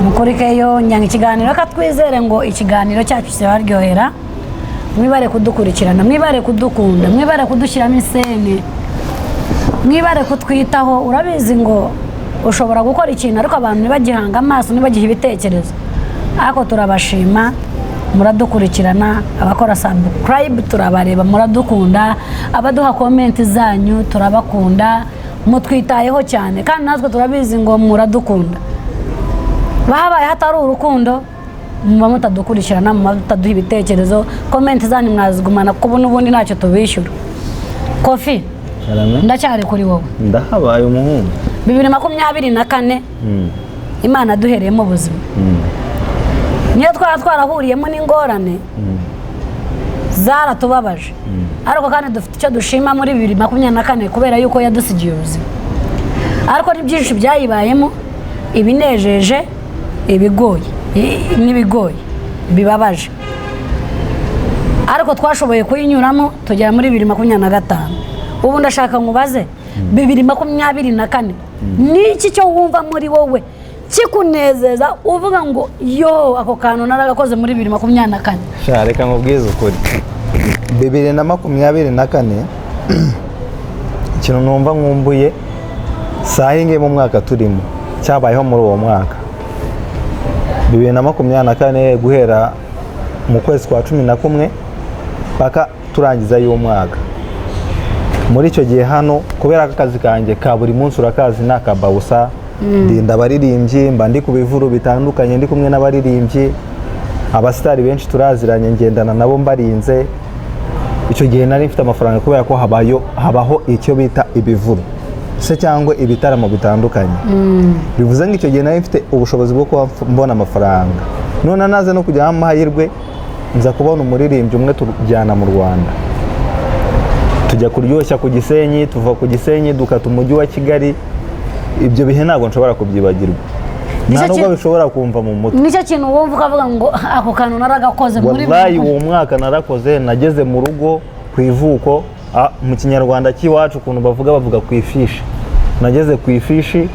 Mukurikeyo nyanga ikiganiro. Reka twizere ngo ikiganiro cyacu kibaryohera. Mwibare kudukurikirana, mwibare kudukunda, mwibare kudushyiramo isene, mwibare kutwitaho. Urabizi ngo ushobora gukora ikintu ariko abantu ntibagihanga amaso, ntibagihe ibitekerezo, ariko turabashima, muradukurikirana. Abakora subscribe turabareba, muradukunda. Abaduha comment zanyu turabakunda, mutwitayeho cyane, kandi natwe turabizi ngo muradukunda. Bahabaye hatari urukundo muba mutadukurikirana, muba mutaduha ibitekerezo. Comment zanyu mwazigumana kuko ubu n'ubundi ntacyo tubishyura. Kofi. Karame. Ndacyari kuri wowe. Ndahabaye umuhungu. 2024, Imana duhereyemo ubuzima, niyo twaba twarahuriyemo n'ingorane zaratubabaje, ariko kandi dufite icyo dushima muri 2024 kubera yuko yadusigiye ubuzima. Ariko ni byinshi byayibayemo, ibinejeje, ibigoye, n'ibigoye bibabaje, ariko twashoboye kuyinyuramo tugera muri 2025. Ubu ndashaka nkubaze, 2024 ni iki cyo wumva muri wowe kikunezeza, uvuga ngo: "Yo, ako kantu naragakoze muri 2024"? Sha, reka nkubwize ukuri, 2024 ikintu numva nkumbuye saa iyi ngiyi mu mwaka turimo cyabayeho muri uwo mwaka 2024, guhera mu kwezi kwa 11 paka turangiza y'umwaka. Muri icyo gihe hano, kubera ko akazi kanjye ka buri munsi urakazi ni akabawusa, ndinda abaririmbyi, mba ndi ku bivuru bitandukanye, ndi kumwe n'abaririmbyi, abasitari benshi turaziranye, ngendana nabo mbarinze. Icyo gihe nari mfite amafaranga kubera ko habaho icyo bita ibivuru se cyangwa ibitaramo bitandukanye. Bivuze ngo icyo gihe nari mfite ubushobozi bwo kuba mbona amafaranga. None naze no kujyaho amahirwe, nza kubona umuririmbyi umwe tujyana mu Rwanda, tujya kuryoshya ku Gisenyi, tuva ku Gisenyi dukata umujyi wa Kigali. Ibyo bihe ntabwo nshobora kubyibagirwa, nta nubwo bishobora kumva mu mutwe. Nicyo kintu wumva ukavuga ngo: "Ako kantu naragakoze muri Wallahi, uwo mwaka narakoze. Nageze mu rugo ku ivuko, mu Kinyarwanda cy'iwacu ukuntu bavuga, bavuga ku ifishi. Nageze ku ifishi,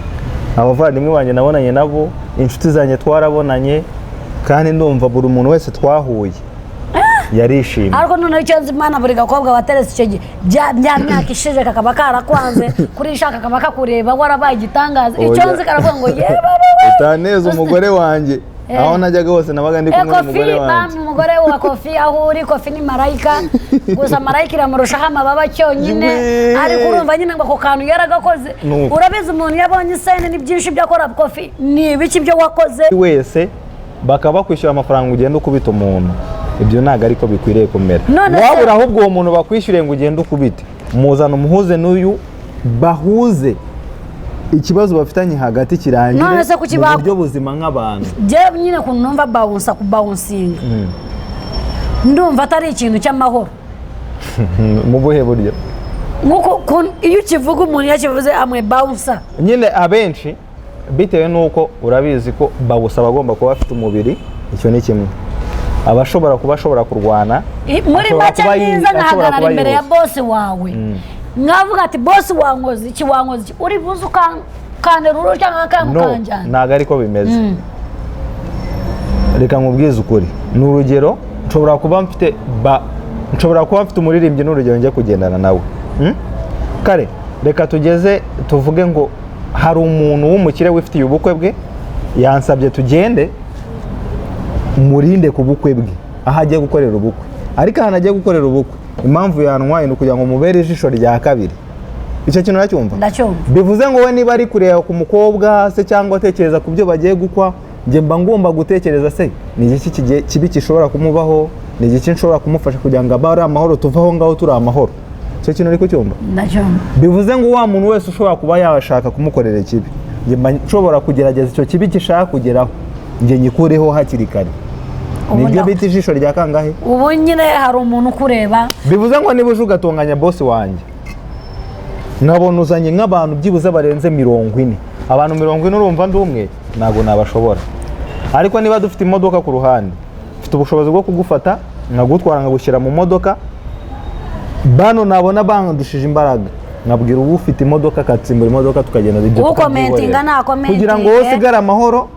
abavandimwe banjye nabonanye nabo, inshuti zanjye twarabonanye, kandi ndumva buri muntu wese twahuye yarishimye. Ariko noneho icyo nzi, Imana, buri gakobwa wateretse icyo gihe bya myaka ishize kakaba karakwanze kuri ishaka, kakaba kakureba warabaye igitangaza, icyo Oya. nzi karavuga ngo: "Ye baba we!" Utaneza umugore wanjye. Aho najyaga hose nabaga ndi kumwe Kofi n'umugore wanjye. Bamwe umugore wa Kofi, aho uri Kofi ni marayika gusa, marayika iramurushaho amababa cyonyine. Yewe. Ariko urumva nyine ngo ako kantu yaragakoze. Nuko. Urabizi, umuntu iyo abonye isene ni byinshi ibyo akora. Kofi, ni ibiki byo wakoze? Wese bakaba bakwishyura amafaranga ugenda ukubita umuntu, ibyo ntabwo ariko bikwiriye kumera. None se- Wabura ahubwo uwo muntu bakwishyuriye ngo ugende ukubite, muzana umuhuze n'uyu, bahuze ikibazo bafitanye hagati kirangire None se kuki mu buryo buzima nk'abantu. Njyewe nyine ukuntu numva bouncer, kubawunsinga, ndumva atari ikintu cy'amahoro. Mu buhe buryo? Nk'uko iyo ukivuga, umuntu iyo akivuze amwe bouncer. Nyine abenshi bitewe n'uko urabizi ko bouncer agomba kuba afite umubiri, icyo ni kimwe, aba ashobora kuba ashobora kurwana. Muri ashobora make kuba neza ashobora nkahagarara kuba imbere ya yihuse. boss wawe, nkavuga ati: "Boss, wankoze iki, wankoze iki?" Uri buze ukandera uruhu cyangwa No, ukanjyana? ntabwo ariko bimeze. Reka nkubwize ukuri, ni urugero, nshobora kuba mfite umuririmbyi, ni urugero, njya kugendana nawe. Kare reka tugeze tuvuge ngo hari umuntu w'umukire wifitiye ubukwe bwe, yansabye tugende murinde ku bukwe bwe aho agiye gukorera ubukwe. Ariko ahantu agiye gukorera ubukwe, impamvu yantwaye ni ukugira ngo mubere ijisho rya kabiri. Icyo kintu uracyumva? Ndacyumva. Bivuze ngo we niba ari kureba ku mukobwa se cyangwa atekereza ku byo bagiye gukwa, njye mba ngomba gutekereza se ni igiki kibi gishobora kumubaho, ni igiki nshobora kumufasha kugira ngo abe ari amahoro, tuve aho ngaho turi amahoro. Icyo kintu uri kucyumva? Ndacyumva. Bivuze ngo wa muntu wese ushobora kuba yashaka kumukorera ikibi, njye mba nshobora kugerageza icyo kibi gishaka kugeraho njye nyikureho hakiri kare. Ubu Nibyo bita ijisho rya kangahe. Ubu nyine hari umuntu ukureba. Bivuze ngo niba uje ugatunganya boss wanjye, nkabona uzanye nk'abantu byibuze barenze 40, abantu 40, urumva ndi umwe ntabwo nabashobora. Ariko niba dufite imodoka ku ruhande, mfite ubushobozi bwo kugufata nkagutwara, nkagushyira mu modoka. Bano nabona bandushije imbaraga, nkabwira uba ufite imodoka akatsimbura imodoka, tukagenda, ibyo Ukomentinga tukabyihorera. nakomentinge. Kugira ngo wowe usigare amahoro.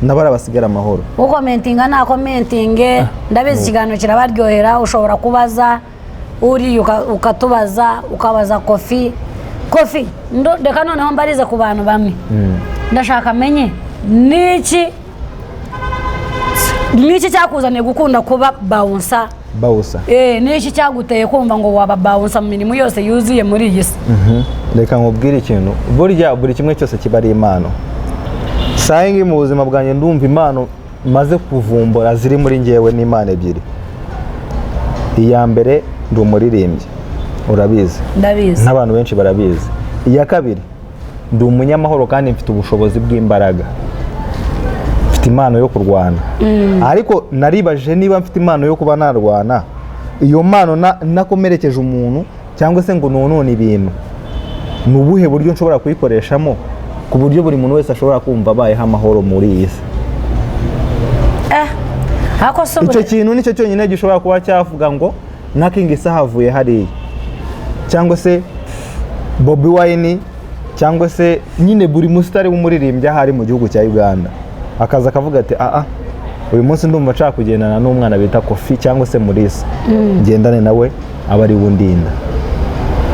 Nabara basigara amahoro. Ucommentinga nacommentinge, ndabizi ikiganiro kirabaryohera. Ushobora kubaza uri ukatubaza, ukabaza Kofi. Kofi, reka noneho mbarize ku bantu bamwe. Ndashaka amenye niki cyakuzaniye gukunda kuba bouncer? Bouncer. Niki cyaguteye kumva ngo waba bouncer mu mirimo yose yuzuye muri iyi si? Reka nkubwire ikintu. Burya buri kimwe cyose kiba ari impano. Saa ngiyi mu buzima bwanjye ndumva impano maze kuvumbura ziri muri ngewe ni impano ebyiri. Iya mbere, ndi umuririmbyi, urabizi. Ndabizi. N'abantu benshi barabizi. Iya kabiri, ndi umunyamahoro kandi mfite ubushobozi bw'imbaraga, mfite impano yo kurwana. Ariko naribajije niba mfite impano yo kuba narwana, iyo mpano nakomerekeje umuntu cyangwa se ngo nonone ibintu, ni ubuhe buryo nshobora kuyikoreshamo ku buryo buri muntu wese ashobora kumva abayeho amahoro muri iyi si? Ako se Icyo kintu nicyo cyonyine gishobora kuba cyavuga ngo nka King Saha avuye hariya, cyangwa se Bobi Wine, cyangwa se nyine buri musitari w'umuririmbyi aho ari mu gihugu cya Uganda, akaza akavuga ati: "Aa, uyu munsi ndumva nshaka kugendana n'umwana bita Kofi cyangwa se Mulisa, ngendane nawe, aba ari we undinda."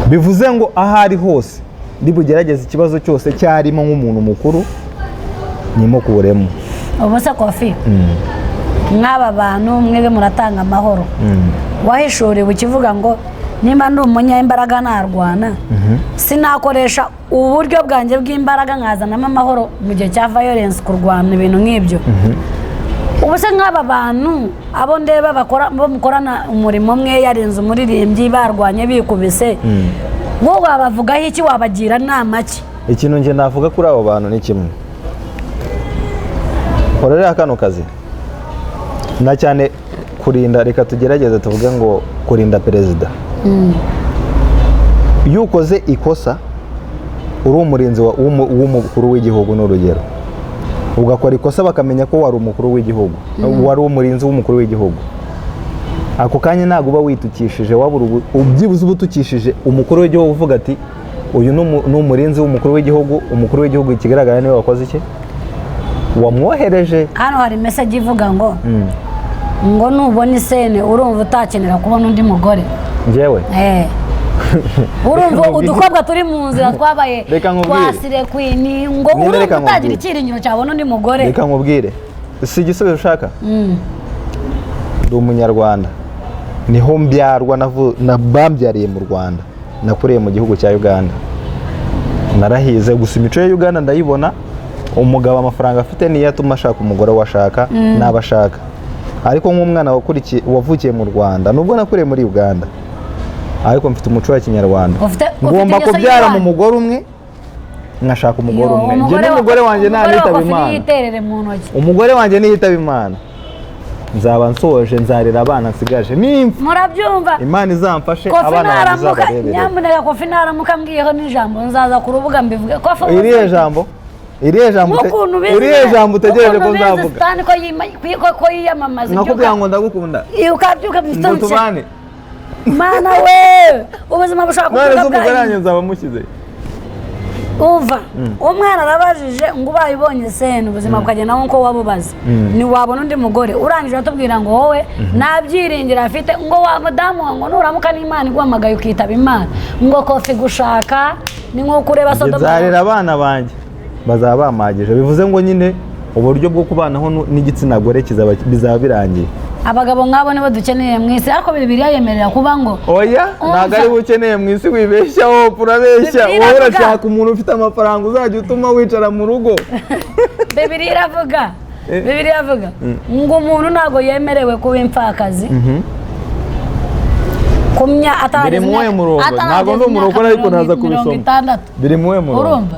Bivuze ngo aho ari hose ndi bugerageze ikibazo cyose cyarimo nk'umuntu mukuru nyimukuremo. Ubu se Kofi, mw'aba bantu mwebwe muratanga amahoro, wahishuriwe ukivuga ngo nimba ndi umunyembaraga narwana, sinakoresha uburyo bwanjye bw'imbaraga nkazanamo amahoro mu gihe cya violence, kurwana, ibintu nk'ibyo. Ubu se nk'aba bantu abo ndeba bakora, bo mukorana umurimo umwe, yarenze umuririmbyi, barwanye bikubise, wowe wabavugaho iki? Wabagira nama ki? Ikintu njye navuga kuri abo bantu ni kimwe. Urareba kano kazi na cyane kurinda, reka tugerageze tuvuge ngo kurinda perezida, iyo ukoze ikosa uri umurinzi w'umukuru w'igihugu, ni urugero, ugakora ikosa bakamenya ko wari umukuru w'igihugu, wari umurinzi w'umukuru w'igihugu, ako kanya ntabwo uba witukishije, wabura byibuze uba utukishije umukuru w'igihugu, uvuga ati: "Uyu ni umurinzi w'umukuru w'igihugu." Umukuru w'igihugu ikigaragara niwe wakoze iki, wamwohereje. Hano hari message ivuga ngo nubona isene urumva utakenera kubona undi mugore? Njyewe? Urumva Reka nkubwire. udukobwa turi mu nzira twabaye Reka nkubwire. twasire queen, ngo Nyine urumva reka utagira nkubwire. icyiringiro cyabona undi mugore? Reka nkubwire, si igisubizo ushaka. Ndi umunyarwanda, niho mbyarwa, bambyariye mu Rwanda, nakuriye mu gihugu cya Uganda, narahize. Gusa imico ya Uganda ndayibona. Umugabo amafaranga afite niyo atuma ashaka umugore we ashaka n'abo ashaka. Ariko nk'umwana wavukiye mu Rwanda, nubwo nakuriye muri Uganda, ariko mfite umuco wa kinyarwanda. Ufite Ngomba ingeso kubyara mu y'iwanyu. mugore umwe, nkashaka umugore Yo, umwe. Njye n'umugore wanjye umugore wa ntanitaba Kofi Imana, niyiterere mu ntoki. Umugore wanjye niyitaba Imana, nzaba nsoje, nzarera abana nsigaje nimpfa. Murabyumva? Imana izamfashe, Kofi abana banjye naramuka, izabareberere. nyamuneka, Kofi naramuka mbwiyeho n'ijambo, nzaza ku rubuga mbivuge. Kofi, Iriya jambo, iriya jambo nk'ukuntu ubizi, iriya jambo utegereje ko ukuntu ubizi, nzavuga? Sitani ko ko yiyamamaza. Nakubwira ngo ndagukunda, Ukabyuka mu ngo gitondo tubane. Mana we, ubuzima bushobora None kubyuka se umugore bwahinduka. wanjye nzaba mushyize? Umva, umwana arabajije ngo ubaye ubonye sene, ubuzima bukagenda nk'uko wabubaze, ntiwabona undi mugore? Urangije uratubwira ngo wowe nta byiringiro afite, ngo wa mudamu wawe, ngo nuramuka n'Imana iguhamagaye ukitaba Imana, ngo Kofi gushaka ni nk'uko ureba Njye Sodoma. nzarera abana banjye, bazaba bamagije. Bivuze ngo nyine uburyo bwo kubanaho n'igitsina gore bizaba birangiye. Abagabo nk'abo nibo dukeneye mu isi, ariko Bibiliya yemerera kuba ngo Oya, ntabwo ari we ukeneye mu isi. Wibeshya wowe, urabeshya. Bibiliya Wowe iravuga. urashaka umuntu ufite amafaranga uzajya utuma wicara mu rugo. Bibiliya iravuga, Bibiliya iravuga ngo umuntu ntabwo yemerewe kuba imfakazi kumya atarageza Biri mu wuhe murongo? atarageza Ntabwo ndi umurokore, imyaka ariko naza mirongo kubisoma. itandatu. Biri mu wuhe murongo? Urumva,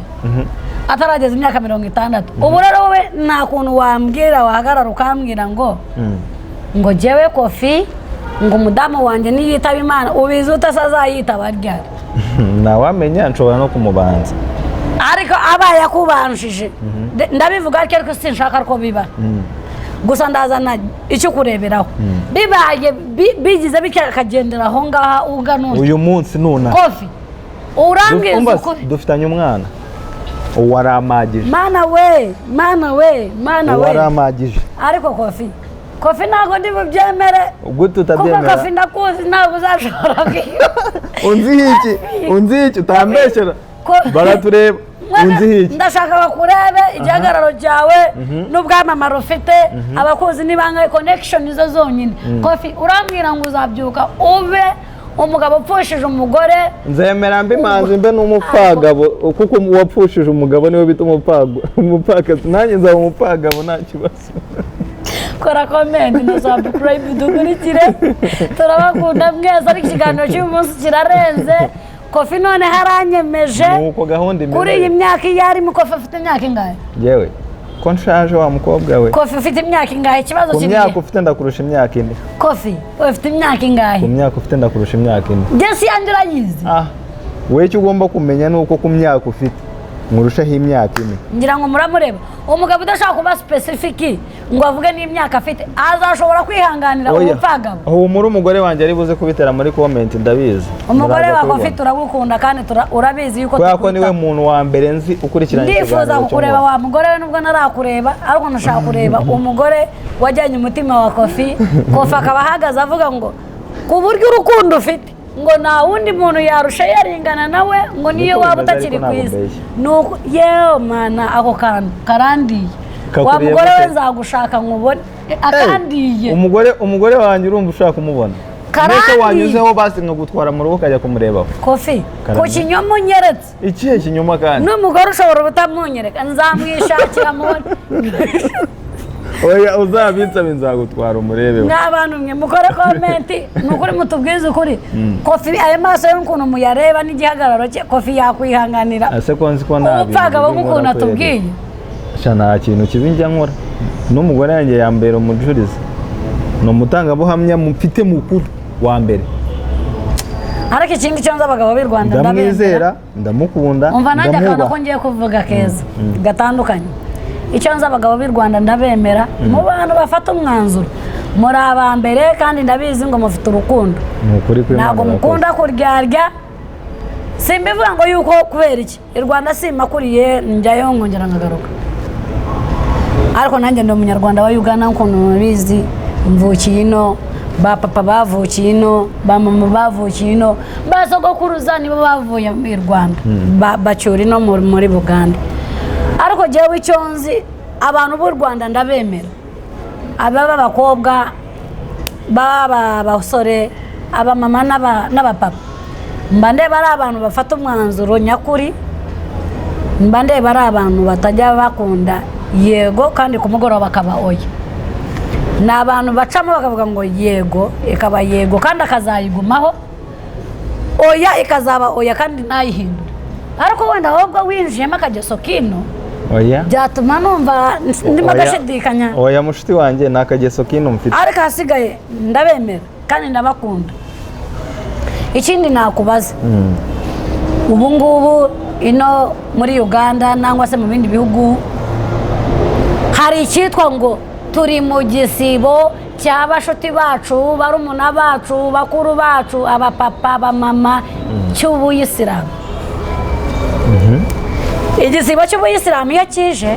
atarageza imyaka 60. Ubu rero wowe nta kuntu wambwira, wahagarara ukambwira ngo jyewe Kofi, ngo umudamu wanjye niyitaba Imana. Ubizi ute se? Azayitaba ryari? Ntawamenya, nshobora no kumubanza. Ariko abaye akubanjije, ndabivuga atyo, ariko sinshaka ko biba. Gusa ndazana icyo kureberaho, bibaye bigize bityo akagendera aho ngaho ugana utyo. Uyu munsi nuna Kofi, urambwiza Umva, ukuri. dufitanye umwana. Uwaramagije. Mana we, mana we, mana we! Uwaramagije. Ariko Kofi, Kofi, ntabwo ndi bubyemere. Gute? Kuko Utabyemera? Kofi, ndakuzi, ntabwo uzashobora kwiba. Unziho iki? Unziho iki? Utambeshyera. Baratureba. Unziho iki? Ndashaka bakurebe igihagararo cyawe n'ubwamamare ufite, abakuzi ni bangahe, connection nizo zonyine. Kofi, urambwira ngo uzabyuka ube umugabo upfushije umugore? Nzemera mbe imanzi, mbe n'umupfagabo, kuko uwapfushije umugabo niwe bita umupfakazi. Nanjye nzaba umupfagabo, nta kibazo. Kora comment na subscribe, dukurikire, turabakunda mwese. Ariko ikiganiro cy'uyu munsi kirarenze. Kofi none haranyemeje. Nuko gahunda imeze. Kuri iyi myaka iyo arimo, Kofi afite imyaka ingahe? Yewe, ko nshaje wa mukobwa we! Kofi, ufite imyaka ingahe? Ikibazo Ku kiri myaka ufite ndakurusha imyaka 4. Kofi, ufite imyaka ingahe? Ku myaka ufite ndakurusha imyaka 4. Guess yanjye urayizi. Ah, wowe icyo ugomba kumenya ni uko ku myaka ufite nkurushaho imyaka 4. Ngira ngo muramureba, umugabo udashaka kuba specific ngo avuge n'imyaka afite, azashobora kwihanganira Oya. umupfagabo? Humura, umugore wanjye ari buze kubitera muri comment, ndabizi. Umugore Muraza wa kubibona. Kofi turagukunda kandi urabizi yuko Kubera ko niwe tukwitaho. muntu wa mbere nzi ukurikirana Ndifuza ikiganiro kukureba cy'umuntu. wa mugore we, nubwo narakureba, ariko ndashaka kureba umugore wajyanye umutima wa Kofi. Kofi akaba ahagaze avuga ngo ku buryo urukundo ufite ngo nta wundi muntu yarusha yaringana nawe, ngo niyo Niko waba bimeze, utakiri ariko ku ntabwo isi. mbeshya. Nuko yewe mana, ako kantu karandiye wa Kakuriye mugore we. gute? Nzagushaka nkubone akandiye. Umugore wanjye urumva ushaka kumubona? Karandiye. Mbese wanyuzeho basi nkagutwara mu rugo ukajya kumurebaho? Kofi, ku Karandiye. kinyoma unyeretse. Ikihe kinyoma kandi? N'umugore ushobora ubutamunyereka, nzamwishakira mubone. Oya, uzabinsabe nzagutwara umurebeho. Mwa mwe mukore comment, ni ukuri mutubwize ukuri. Kofi, ayo maso y'ukuntu muyareba n'igihagararo cye, Kofi yakwihanganira Ese ko nzi ko nta bintu ubupfagabo bibi nk'ukuntu nkora kweri? atubwiye? Sha, nta kintu kibi njya nkora, n'umugore wanjye yambera umujurizi, ni umutangabuhamya mufite mukuru wa mbere. Ariko ikindi cyo nzi, abagabo b'i Rwanda ndabemera. Ndamwizera, ndamukunda, Umva nanjye akantu ko ndamwubaha. ngiye kuvuga keza gatandukanye. Icyo nzi, abagabo b'i Rwanda ndabemera mu bantu bafata umwanzuro, muri aba mbere, kandi ndabizi ngo mufite urukundo. Ni ukuri kw'Imana, Ntabwo urakoze. mukunda kuryarya. Simbivuga ngo yuko kubera iki, i Rwanda simakuriye, njyayo nkongera nkagaruka, ariko nanjye ndi umunyarwanda wa Uganda nk'ukuntu mubizi. Mvukiye ino, ba papa bavukiye ino, ba mama bavukiye ino, ba sogokuruza nibo bavuye mu Rwanda, bacyura ino muri Buganda. Ariko jyewe icyo nzi, abantu b'u Rwanda ndabemera, ababa abakobwa, baba abasore, abamama n'abapapa, mba ndeba ari abantu bafata umwanzuro nyakuri, mba ndeba ari abantu batajya bakunda yego kandi ku mugoroba bakaba oya. Ni abantu bacamo bakavuga ngo yego ikaba yego kandi akazayigumaho, oya ikazaba oya kandi ntayihindure. Ariko wenda ahubwo winjiyemo akageso kino Oya. byatuma numva ndimo Oya. gashidikanya. Oya, mushuti wanjye, ni akageso kino mfite. Ariko ahasigaye ndabemera kandi ndabakunda. Ikindi nakubaza, ubu ngubu ino muri Uganda nangwa se mu bindi bihugu hari icyitwa ngo turi mu gisibo cy'abashuti bacu, barumuna bacu, bakuru bacu, abapapa, abamama, cy'ubuyisilamu. Igisibo cy'ubuyisilamu iyo kije